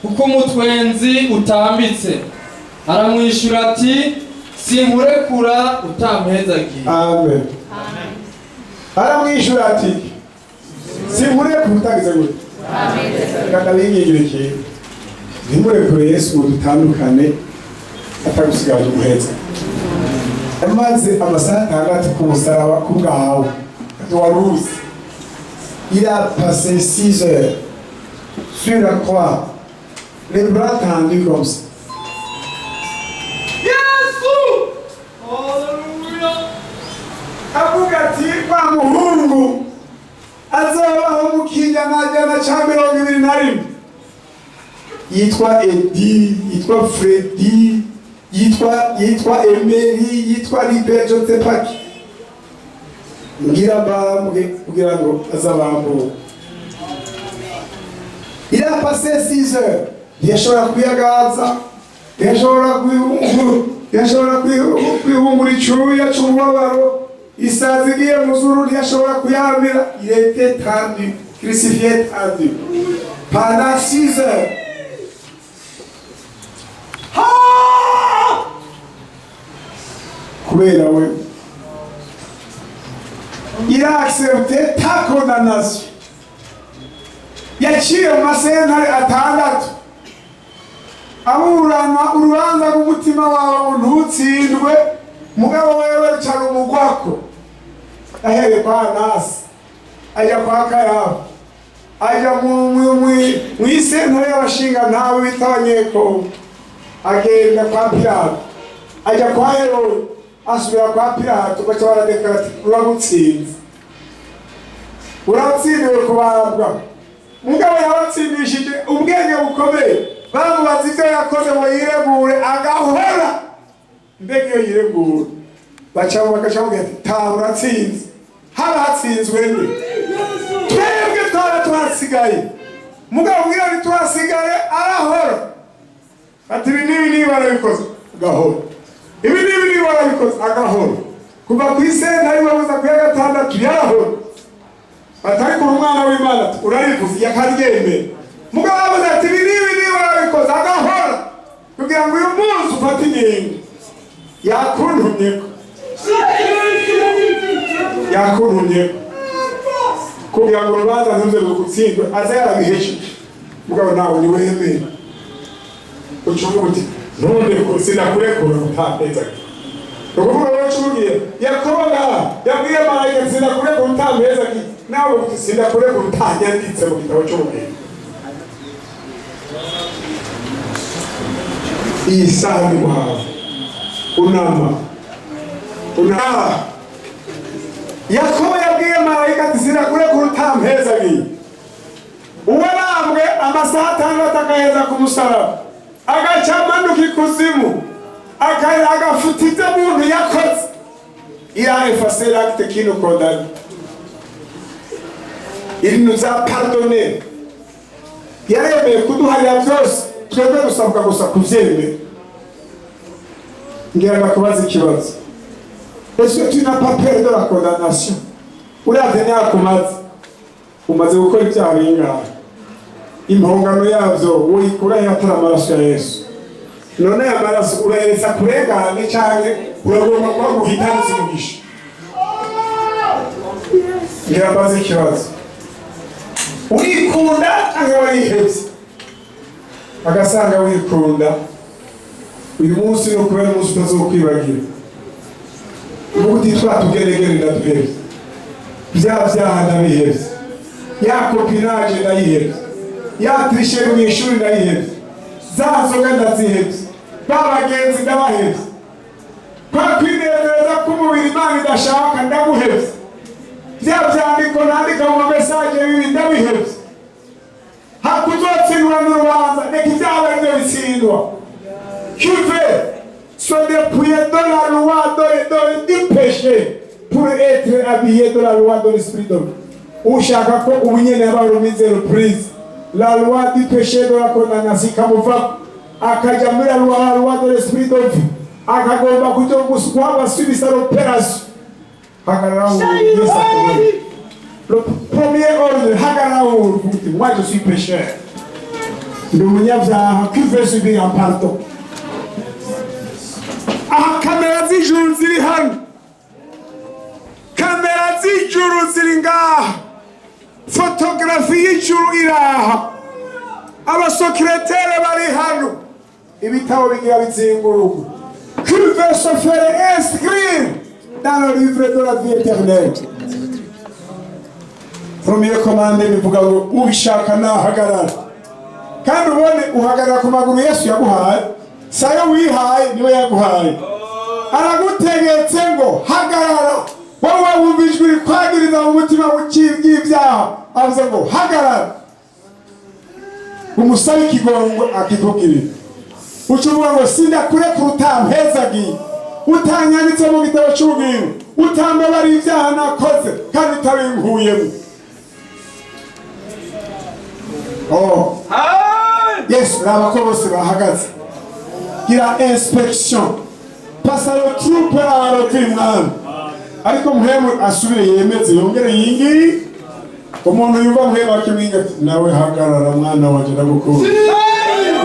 kuko umutwenzi utambitse." Aramwishyura ati: "Sinkurekura utampezagiye." Amen. Aramwishyura ati: "Sinkurekura utagize gute." Reka ndabingingira ikintu: ntimurekure Yesu ngo dutandukane atagusigaje umuheza. Yamaze amasaha 6 ku musaraba ku bwawe wari uzi. Il a passé 6 heures sur la croix, les bras tendus comme ça. Yesu, haleluya! Avuga ati: "Wa muhungu azabaho mu kinyamajana ca 21 yitwa Edi, yitwa Fredi, yitwa Emeri, yitwa Libe Josepaki, ngira mbambwe kugira ngo azabambure." Il a passé 6 heures. Ntiyashobora kwiyagaza, ntiyashobora kwihungura icuya c'umubabaro. Isazi igiye mu zuru ntiyashobora kuyamira. Il était tendu, crucifié, tendu pendant 6 heures. Ha! Kubera we. Il a accepté ta condamnation. Yaciye mu masentare 6 aburana urubanza rw'umutima wawe ngo ntutsindwe, mugabo wewe rucara umugwako. Ahereye kwa Anasi, ajya kwa Kayafa, ajya mw'isentare y'abashingantahe bita Abanyekongo, agenda kwa Pilato, ajya kwa Herode, asubira kwa Pilato, baca baradekara ati: "Uragutsinze, uratsindiwe kubambwa." Mugabo yabatsindishije ubwenge bukomeye. Bamubaza ibyo yakoze ngo yiregure, agahora. Mbega iyo yiregura, baca bagaca bavuga ati: "Taha, uratsinze." Haba hatsinzwe nde? Twebwe twaba tuhasigaye. Mugabo ubwira ntituhasigaye, arahora ati: "Ibi n'ibi n'ibi barabikoze," agahora. "Ibi n'ibi n'ibi barabikoze," agahora. Kuva ku isentare babuza ku ya gatandatu yarahora. Batari kuri umwana w'Imana ati: "Urarivuze," yakaryemera. Mugabo avuze ati: "Ibi n'ibi niba wabikoze", agahora kugira ngo uyu munsi ufate ingingo. Yakuntumyeko, yakuntumyeko kugira ngo urubanza ntuze rugutsindwe, aze yarabihejeje. Mugabo nawe niwemere, uca uvuga uti: "Ntundekure, sinakurekura utampeza." Ni ukuvuga wowe uca umubwira Yakobo ngaha yabwiye marayika: "Sinakurekura utampeza." Nawe uti: "Sinakurekura utanyanditse mu gitabo cy'ubugingo." Iyi saha ni guhawe unama unama. Yakobo yabwiye marayika ati: "Sinakurekura utampezagiye." Uwarambwe amasaha 6 agaheza ku musaraba, agaca amanuka ikuzimu, agafuta ibyo muntu yakoze. Il a effacé l'acte qui nous condamne, il nous a pardonné. Yaremeye kuduharira byose, twebwe dusabwa gusa kubyemera. Ngira ndakubaza ikibazo: est-ce que tu n'as pas peur de la condamnation? Uravye imyaka umaze, umaze gukora ibyaha bingahe? Impongano yavyo woyikura he atari amaraso ya Yesu? None aya maraso uraheza kurengane, canke uragomba kuba guhitanisa umugisha? Ngira mbaze ikibazo: urikunda canke warihevye? Agasanga wikunda, uyu munsi ni ukubera umunsi utazokwibagira. Uvuga uti: "Twa tugeregere ndaduhevye, bya byaha ndabihevye, ya copinage ndayihevye, ya tricherie mu ishuri ndayihevye, za nzoga ndazihevye, ba bagenzi ndabahevye, kwa kwinezereza k'umubiri Imana idashaka ndaguhevye, bya byandiko nandika mu ma messages bibi ndabihevye." Hakuzotsindwa n'urubanza, reka ibyaha aribyo bitsindwa. Qui veut se dépouiller de la loi du péché pour être habillé de la loi de l'esprit de ushaka ko ubu nyene yaba remise reprise la loi du péché, de la condamnation, ikamuvako, akaja muri la loi de l'esprit de vie, akagomba kuja guhabwa subisa l'opération, hagarara. Yesu akubone. Le premier ordre, hagarara, uvuga uti: "Moi, je suis pécheur, ndi umunyabyaha qui veut subir un pardon." Aha kamera z'ijuru ziri hano, kamera z'ijuru ziri ngaha, photographie y'ijuru iraha, aba secrétaires bari hano, ibitabo bigira bizingurugwa. Qui veut se faire inscrire dans le livre de la vie éternelle? Premier commande bivuga ngo ubishaka nahagarara. Kandi ubone uhagarara ku maguru Yesu yaguhaye, sayo wihaye, niwe yaguhaye. Aragutegetse ngo hagarara. Wowe wumva ijwi rikwagiriza mu mutima w'ibyaha, avuze ngo hagarara, umusabe ikigongwe akikugirira. Uca uvuga ngo: "Sindakurekura utampezagiye, utanyanditse mu gitabo cy'ubugingo, utambabariye ibyaha nakoze kandi utabinkuyemo." Oh Yesu, raba ko bose bahagaze. Gira inspection, pasa le troupe aroti mwami. Ariko Mpwemu asubire yemeze, yongere yingi. Umuntu yumva Mpwemu akimwinga ati: "Nawe hagarara, mwana wanje, ndagukunda,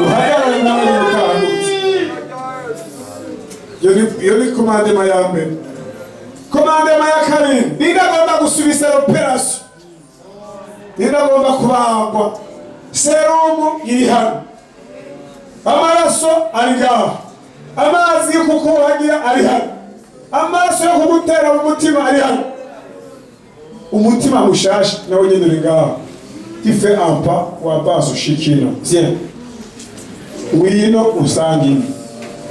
uhagarare nawe utahagurutse." Iyo ni commandement ya mbere. Commandement ya kabiri: ninde agomba gusubisa l'opération? Ninde agomba kubagwa? Serumu iri hano, amaraso ari ngaho, amazi yo kukuhagira ari hano, amaraso yo kugutera mu mutima ari hano, umutima mushasha nawe nyene uri ngaho. Tu fais un pas wabaza ushikino, viens, ngwino usange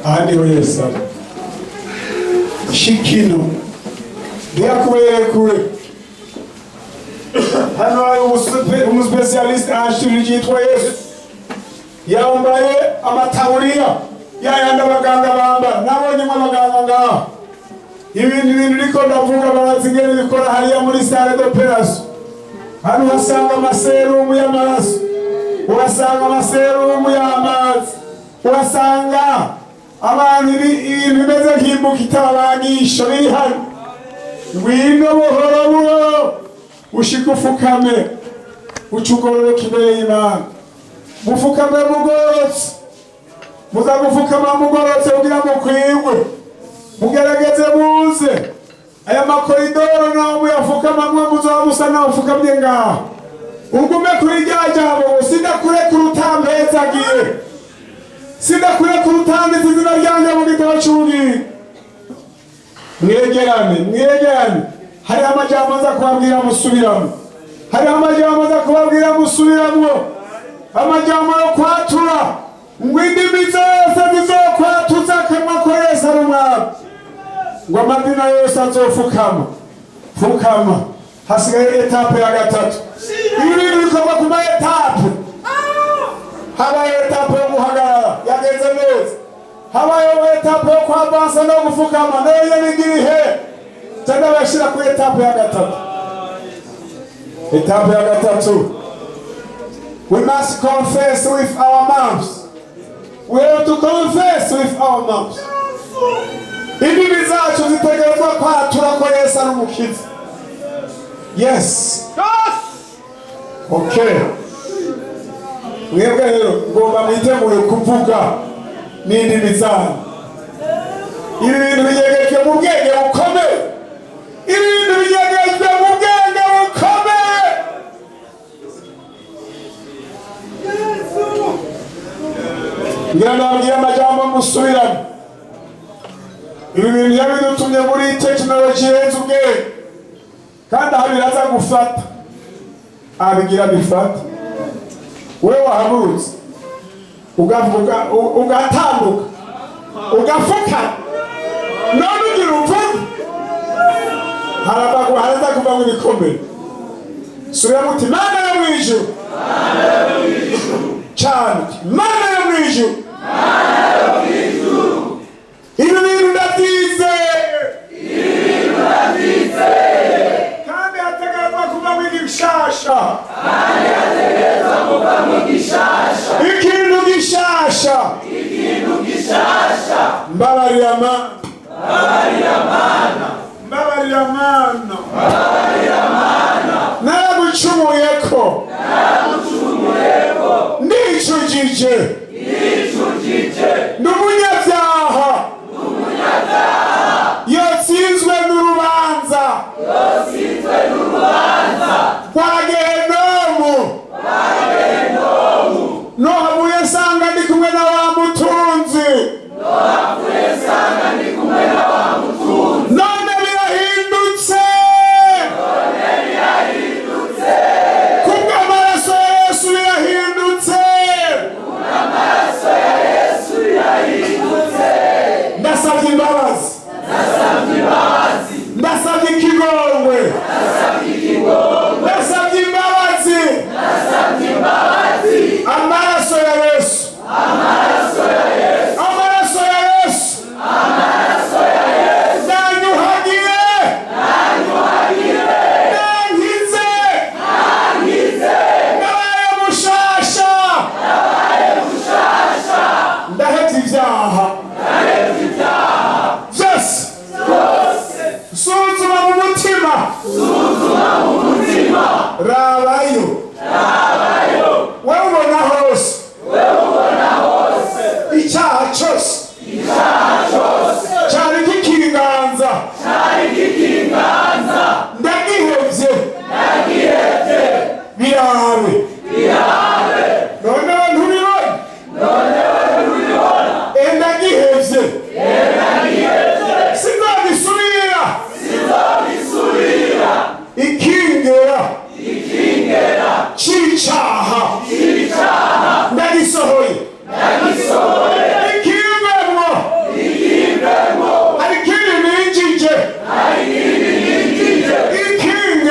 aha niho Yesu ari. Shikino, ntiyakubereye kure. Hano hari umu spécialiste en chirurgie yitwa Yesu, yambaye amataburiya yayandi abaganga bambara. Nabonyemo abaganga ngaho. Ibintu bintu niko ndavuga, barazi ingene bikora hariya muri salle d'opération. Hano uhasanga amaserumu y'amaraso, uhasanga amaserumu y'amazi, uhasanga abantu ibintu bimeze nk'imbuga itababagisha biri hano. Ngwino buhoro buhoro, ushike ufukame, uca ugororoka imbere y'Imana. Mufukame mugororotse, muza gufukama mugororotse kugira mukwigwe. Mugerageze muze aya makoridoro naho muyafukamamwe, muzoba musa naho ufukamye ngaho. Ugume kuri rya jambo ngo sindakurekura utampezagiye, sindakurekura utanditse izina ryanjye mu gitabo cy'ubugingo. Mwegerane, mwegerane. Hariho amajambo aza kubabwira musubiramo, hariho amajambo aza kubabwira musubiramo, amajambo yo kwatura ngo indimi zose zizokwatuza akanwa ko Yesu ari umwami, ngo amazina yose azofukama. Fukama. Hasigaye étape ya gatatu. Ibi bintu bikorwa ku ma étapes. Habaye étape yo guhagarara, yagenze neza. Habayeho étape yo kwavansa no gufukama, nayo bigira ihe cyangwa bashyira kuri étape ya gatatu. Étape ya gatatu, we must confess with our mouths. We have to confess with our mouths. Indimi zacu zitegerezwa kwatura ko Yesu ari umukiza. Yes, okay. Mwebwe rero ngomba mwitegure kuvuga n'indimi zanyu. Ibi bintu binyegejwe mu bwenge bukomeye, ibi bintu binyegejwe mu bwenge bukomeye. Ngira ndababwira amajambo musubiramo. Ibi bintu yabidutumye muri tekinoloji irenze ubwenge, kandi aha biraza gufata, abigira bifata. Wewe wahagurutse ugavuga, ugatambuka, ugafuka, none ugira uvuge, harava, haraza kuva mu ibikomere. Subiramo uti: "Mana yo mu ijuru." Cyane uti: "Mana yo mu ijuru, ibi bintu ndabyizeye, kandi hategerezwa kuvamo igishasha, ikintu gishasha. Mbabarira Mana, mbabarira Mana, naragucumuyeko, nicujije, ndi umunyabyaha yatsinzwe n'urubanza rwa Gehenomu. Nohavuye nsanga ndi kumwe na wa mutunzi, none birahindutse kubw'amaraso ya Yesu, birahindutse. Ndasabye imbabazi, ndasabye ikigongwe, ndasabye imbabazi. Amaraso ya Yesu, amaraso ya Yesu nanyuhagiye, nankize, nabaye mushasha, ndahevye ibyaha byose. Suzuma mu mutima, rabayo, wewe ubona hose icyaha cyose cyari kikinganza, ndagihevye. Birabe noneho, ntubibona? Ndagihevye, sinzagisubira. Ikingera c'icaha ndagisohoye, ikivemwo. Hari ikindi ninjije, ikingera.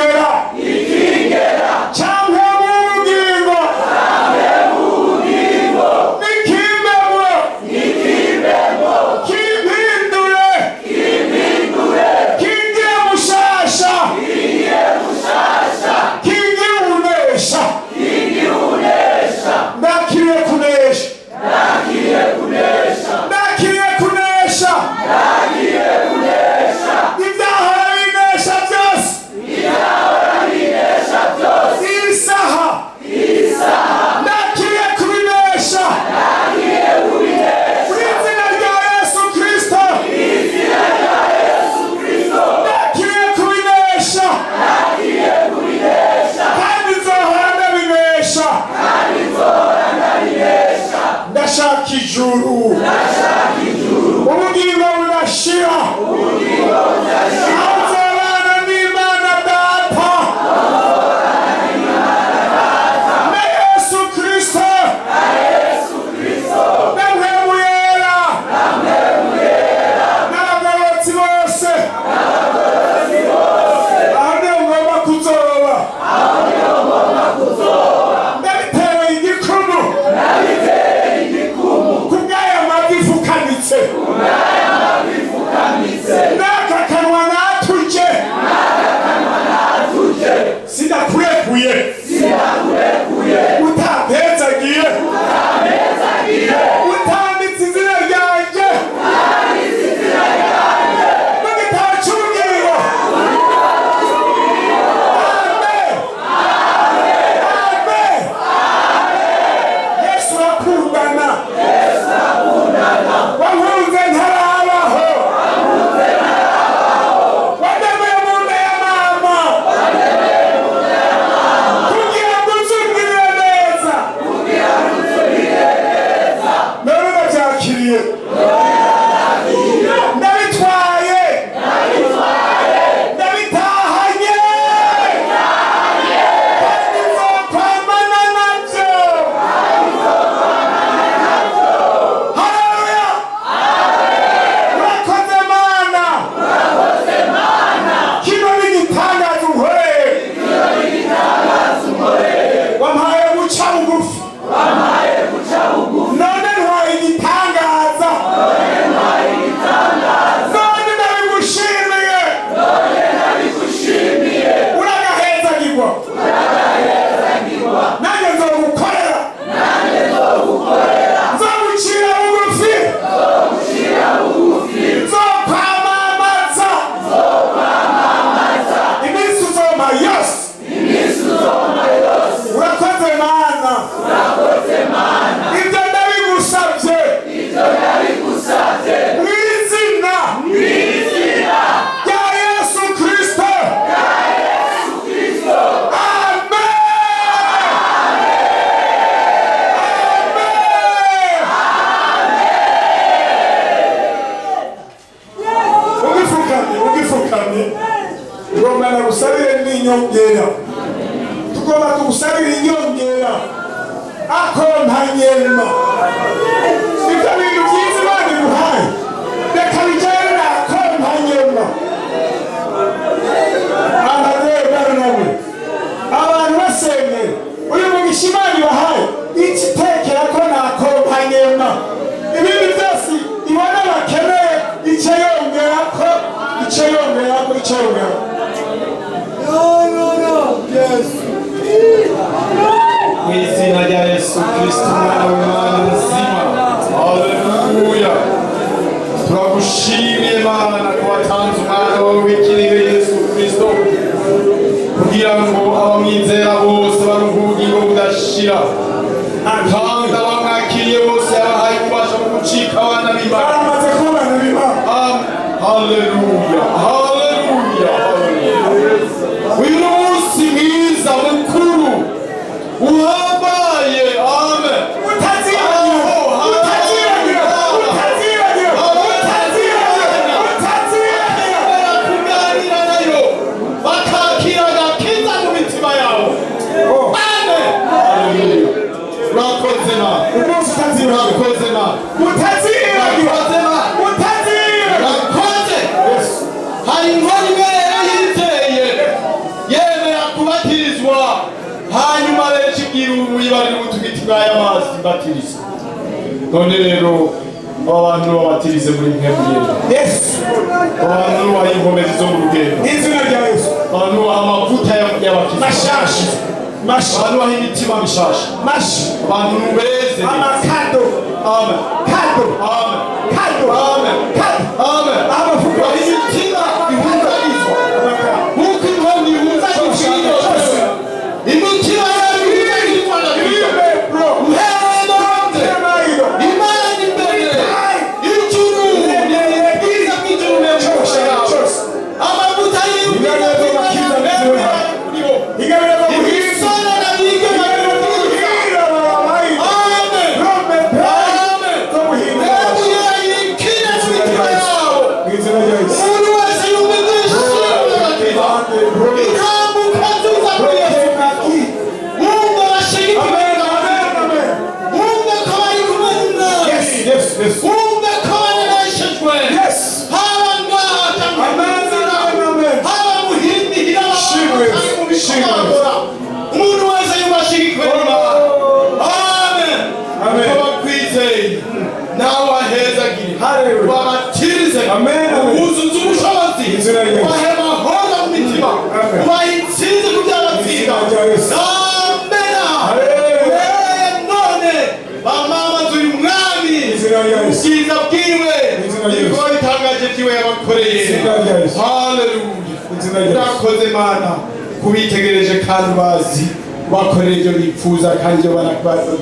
Inyongera, tugomba tugusabira inyongera, accompagnement. Ibyo bintu byiza Imana iguhaye, reka bijyane na accompagnement. Amarebe abantu basengera uyu mugisha Imana ibahaye, ikitekera ko na accompagnement. Ibindi byose ibona bakeneye, icyo yongera ko, icyo yongera ko, icyo yongera. Yesu. Mu izina rya Yesu Kristo, umwana w'Imana muzima, haleluya! Turagushimiye Mana ko watanze umwana wawe w'ikinege Yesu Kristo kugira ngo abamwizera bose baronke ubugingo budashira, kandi abamwakiriye bose yabahaye ububasha bwo gucika abana b'Imana. Baramaze kuba abana b'Imana. Haleluya, haleluya, haleluya! Uyu ni umunsi mwiza mukuru uhambaye, amen. Utazibagira, utazibagira, utazibagira, utazibagira, utazibagira. Kuganira nayo bakakira agakiza mu mitima yabo, amen. Haleluya, urakoze na Umunsi utazibagira. Urakoze na Utazibagira. Urakoze na Utazibagira. Urakoze. Hari inkoni imwe rero yizeye, yemera kubatirizwa, hanyuma rero ikibwira ubuyibarira ubutugiti bw'aya mazi mbatiriza. None rero aba bantu babatirize muri mpemu. Yesu. Aba bantu baha inkomezi zo mu rugendo. Izina rya Yesu. Abantu baha amavuta y'abakiza. Mashasha, masha. Abantu baha imitima mishasha. Masha. Abantu beze. Amakado. Amen. Kado. Amen. Kado. Amen. Kado. Amen. Amavuta. Baha imitima ihunganizwa nk'uko inkoni ihunganizwa, imitima yabo ihunganizwa na Kristo. Imana imbere, ijuru, ubwiza bw'ijuru bw'amavuta yawe, amavuta y'ubwiza bw'Imana kuribo, imisoro na bigema. Amen, amen. Yikire mu mitima yabo, umuntu wese yumva ibyishimo by'agakiza, intambuka nziza kuri Yesu. Bumva bashigikiwe, bumva ko bari kumwe n'Umwami, bumva ko baneshejwe, haba ngaha cyangwa mu nzira, haba mu hindi hirya cyangwa mu bikorwa bakora, umuntu wese yumva ashigikiwe n'Imana. Amen. Kuko bakwizeye, nawe wahezagire, wabatirize, wuzuze ubushobozi, ubahe amahoro mu mitima, ubahe intsinzi ku byabatsinda. Amena. Uhereye none bamamaza uyu mwami, ubwiza bwiwe, ibikorwa bitangaje byiwe yabakoreye. Haleluya, urakoze Mana kubitegereje kandi bazi bakorera ibyo bifuza kandi ibyo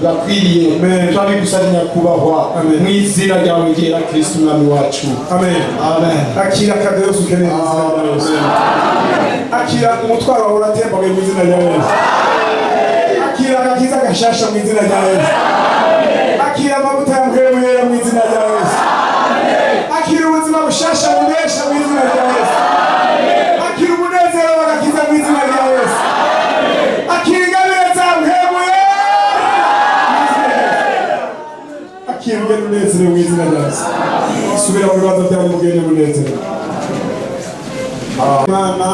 bakwiriye. Turabigusabye nyakubahwa, mu izina ryawe ryera, Kristo umwami wacu. Amen. Amen. Akira kado yose ukeneye mu izina rya Yesu. Akira umutwaro wawe uratembaguye mu izina rya Yesu. Akira agakiza gashasha mu izina rya Yesu. Akira amavuta ya mpwemu yera mu izina rya Yesu. Akira ubuzima bushasha bunesha mu izina rya Yesu. Akira umunezero w'agakiza mu izina rya Yesu. Akira ingabire za mpwemu yera mu izina rya Yesu. Akira ugende unezerewe mu izina rya Yesu. Subira mu bibanza byanyu mugende munezerewe. Imana.